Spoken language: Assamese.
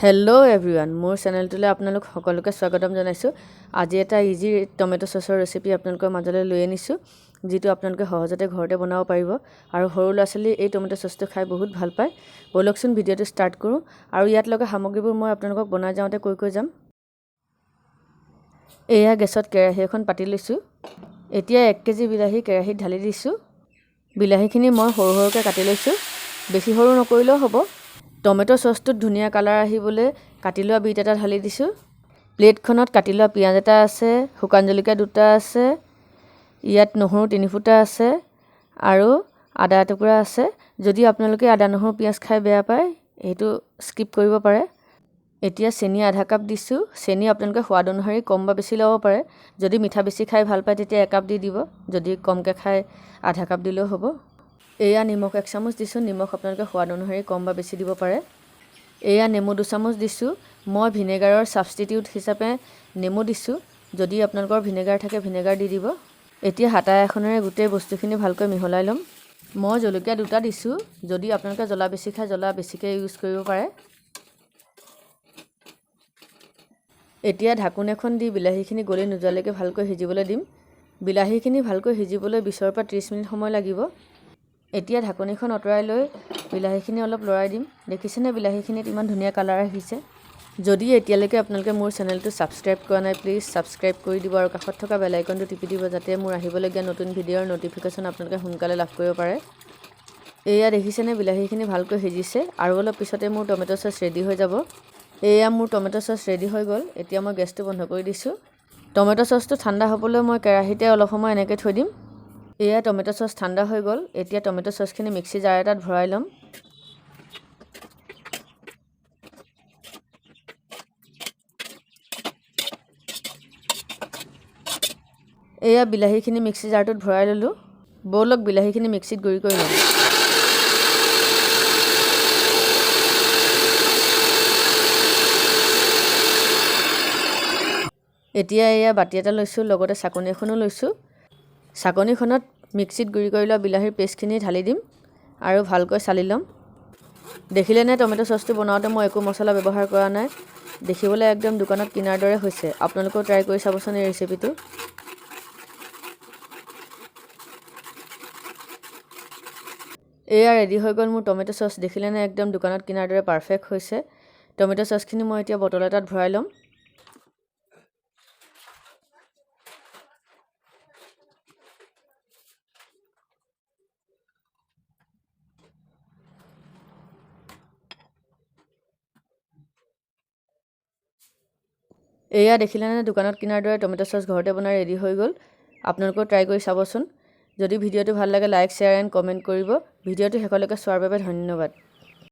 হেল্ল' এভৰিৱান, মোৰ চেনেলটোলৈ আপোনালোক সকলোকে স্বাগতম জনাইছোঁ। আজি এটা ইজি টমেট' চচৰ ৰেচিপি আপোনালোকৰ মাজলৈ লৈ আনিছোঁ, যিটো আপোনালোকে সহজতে ঘৰতে বনাব পাৰিব আৰু সৰু ল'ৰা ছোৱালীয়ে এই টমেট' চচটো খাই বহুত ভাল পায়। ব'লকচোন ভিডিঅ'টো ষ্টাৰ্ট কৰোঁ আৰু ইয়াত লগা সামগ্ৰীবোৰ মই আপোনালোকক বনাই যাওঁতে কৈ কৈ যাম। এয়া গেছত কেৰাহী এখন পাতি লৈছোঁ। এতিয়া 1 কেজি বিলাহী কেৰাহীত ঢালি দিছোঁ। বিলাহীখিনি মই সৰু সৰুকৈ কাটি লৈছোঁ, বেছি সৰু নকৰিলেও হ'ব। টমেট' চচটোত ধুনীয়া কালাৰ আহিবলৈ কাটি লোৱা বিট এটা ঢালি দিছোঁ। প্লেটখনত কাটি লোৱা পিঁয়াজ এটা আছে, শুকান জলকীয়া 2টা আছে, ইয়াত নহৰু 3 ফুটা আছে আৰু আদা এটুকুৰা আছে। যদি আপোনালোকে আদা নহৰু পিঁয়াজ খাই বেয়া পায়, সেইটো স্কিপ কৰিব পাৰে। এতিয়া চেনি আধা কাপ দিছোঁ। চেনি আপোনালোকে সোৱাদ অনুসৰি কম বা বেছি ল'ব পাৰে। যদি মিঠা বেছি খাই ভাল পায় তেতিয়া 1 কাপ দি দিব, যদি কমকৈ খায় আধা কাপ দিলেও হ'ব। এয়া নিমখ 1 চামুচ দিছোঁ। নিমখ আপোনালোকে সোৱাদ অনুসৰি কম বা বেছি দিব পাৰে। এয়া নেমু 2 চামুচ দিছোঁ। মই ভিনেগাৰৰ ছাবষ্টিটিউট হিচাপে নেমু দিছোঁ। যদি আপোনালোকৰ ভিনেগাৰ থাকে ভিনেগাৰ দি দিব। এতিয়া হাতা এখনেৰে গোটেই বস্তুখিনি ভালকৈ মিহলাই ল'ম। মই জলকীয়া 2টা দিছোঁ। যদি আপোনালোকে জ্বলা বেছি খায় জ্বলা বেছিকৈ ইউজ কৰিব পাৰে। এতিয়া ঢাকোন এখন দি বিলাহীখিনি গলি নোযোৱালৈকে ভালকৈ সিজিবলৈ দিম। বিলাহীখিনি ভালকৈ সিজিবলৈ 20ৰ পৰা 30 মিনিট সময় লাগিব। এতিয়া ঢাকনিখন আঁতৰাই লৈ বিলাহীখিনি অলপ লৰাই দিম। দেখিছেনে বিলাহীখিনিত ইমান ধুনীয়া কালাৰ আহিছে। যদি এতিয়ালৈকে আপোনালোকে মোৰ চেনেলটো ছাবস্ক্ৰাইব কৰা নাই, প্লিজ ছাবস্ক্ৰাইব কৰি দিব আৰু কাষত থকা বেল আইকনটো টিপি দিব, যাতে মোৰ আহিবলগীয়া নতুন ভিডিঅ'ৰ ন'টিফিকেশ্যন আপোনালোকে সোনকালে লাভ কৰিব পাৰে। এয়া দেখিছেনে বিলাহীখিনি ভালকৈ সিজিছে আৰু অলপ পিছতে মোৰ টমেট' চচ ৰেডি হৈ যাব। এয়া মোৰ টমেট' চচ ৰেডি হৈ গ'ল। এতিয়া মই গেছটো বন্ধ কৰি দিছোঁ। টমেট' চচটো ঠাণ্ডা হ'বলৈ মই কেৰাহীতে অলপ সময় এনেকৈ থৈ দিম। এয়া টমেট' চচ ঠাণ্ডা হৈ গ'ল। এতিয়া টমেট' চচখিনি মিক্সি জাৰ এটাত ভৰাই ল'ম। এয়া বিলাহীখিনি মিক্সি জাৰটোত ভৰাই ল'লোঁ। ব'লক বিলাহীখিনি মিক্সিত গুড়ি কৰি ল'ম। এতিয়া এয়া বাতি এটা লৈছোঁ, লগতে চাকনি এখনো লৈছোঁ। চাকনিখনত মিক্সিত গুড়ি কৰি লোৱা বিলাহীৰ পেষ্টখিনি ঢালি দিম আৰু ভালকৈ চালি ল'ম। দেখিলেনে টমেট' চচটো বনাওঁতে মই একো মছলা ব্যৱহাৰ কৰা নাই। দেখিবলৈ একদম দোকানত কিনাৰ দৰে হৈছে। আপোনালোকেও ট্ৰাই কৰি চাবচোন এই ৰেচিপিটো। এয়া ৰেডি হৈ গ'ল মোৰ টমেট' চচ। দেখিলেনে একদম দোকানত কিনাৰ দৰে পাৰফেক্ট হৈছে। টমেট' চচখিনি মই এতিয়া বটল এটাত ভৰাই ল'ম। এয়া দেখিলেনে দোকানত কিনাৰ দৰে টমেট' চচ ঘৰতে বনাই ৰেডি হৈ গ'ল। আপোনালোকেও ট্ৰাই কৰি চাবচোন। যদি ভিডিঅ'টো ভাল লাগে লাইক, শ্বেয়াৰ এণ্ড কমেণ্ট কৰিব। ভিডিঅ'টো শেষলৈকে চোৱাৰ বাবে ধন্যবাদ।